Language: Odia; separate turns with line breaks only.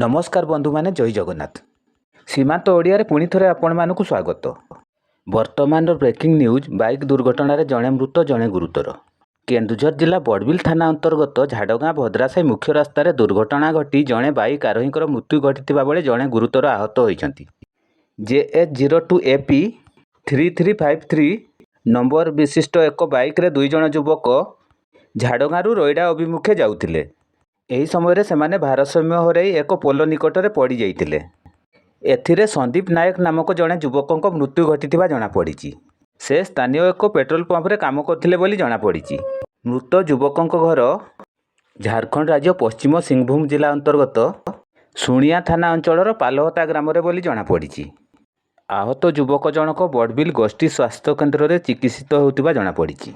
ନମସ୍କାର ବନ୍ଧୁମାନେ, ଜୟ ଜଗନ୍ନାଥ। ସୀମାନ୍ତ ଓଡ଼ିଆରେ ପୁଣି ଥରେ ଆପଣମାନଙ୍କୁ ସ୍ୱାଗତ। ବର୍ତ୍ତମାନର ବ୍ରେକିଂ ନ୍ୟୁଜ୍: ବାଇକ୍ ଦୁର୍ଘଟଣାରେ ଜଣେ ମୃତ, ଜଣେ ଗୁରୁତର। କେନ୍ଦୁଝର ଜିଲ୍ଲା ବଡ଼ବିଲ ଥାନା ଅନ୍ତର୍ଗତ ଝାଡ଼ଗାଁ ଭଦ୍ରାସାହି ମୁଖ୍ୟ ରାସ୍ତାରେ ଦୁର୍ଘଟଣା ଘଟି ଜଣେ ବାଇକ୍ ଆରୋହୀଙ୍କର ମୃତ୍ୟୁ ଘଟିଥିବା ବେଳେ ଜଣେ ଗୁରୁତର ଆହତ ହୋଇଛନ୍ତି। JH 02 AP 3353 number ବିଶିଷ୍ଟ ଏକ ବାଇକ୍ରେ ଦୁଇ ଜଣ ଯୁବକ ଝାଡ଼ଗାଁରୁ ରଇଡ଼ା ଅଭିମୁଖେ ଯାଉଥିଲେ। ଏହି ସମୟରେ ସେମାନେ ଭାରସାମ୍ୟ ହରାଇ ଏକ ପୋଲ ନିକଟରେ ପଡ଼ିଯାଇଥିଲେ। ଏଥିରେ ସନ୍ଦୀପ ନାୟକ ନାମକ ଜଣେ ଯୁବକଙ୍କ ମୃତ୍ୟୁ ଘଟିଥିବା ଜଣାପଡ଼ିଛି। ସେ ସ୍ଥାନୀୟ ଏକ ପେଟ୍ରୋଲ ପମ୍ପରେ କାମ କରୁଥିଲେ ବୋଲି ଜଣାପଡ଼ିଛି। ମୃତ ଯୁବକଙ୍କ ଘର ଝାଡ଼ଖଣ୍ଡ ରାଜ୍ୟ ପଶ୍ଚିମ ସିଂଭୂମ ଜିଲ୍ଲା ଅନ୍ତର୍ଗତ ସୁଣିଆ ଥାନା ଅଞ୍ଚଳର ପାଲହତା ଗ୍ରାମରେ ବୋଲି ଜଣାପଡ଼ିଛି। ଆହତ ଯୁବକ ଜଣକ ବଡ଼ବିଲ ଗୋଷ୍ଠୀ ସ୍ୱାସ୍ଥ୍ୟ କେନ୍ଦ୍ରରେ ଚିକିତ୍ସିତ ହେଉଥିବା ଜଣାପଡ଼ିଛି।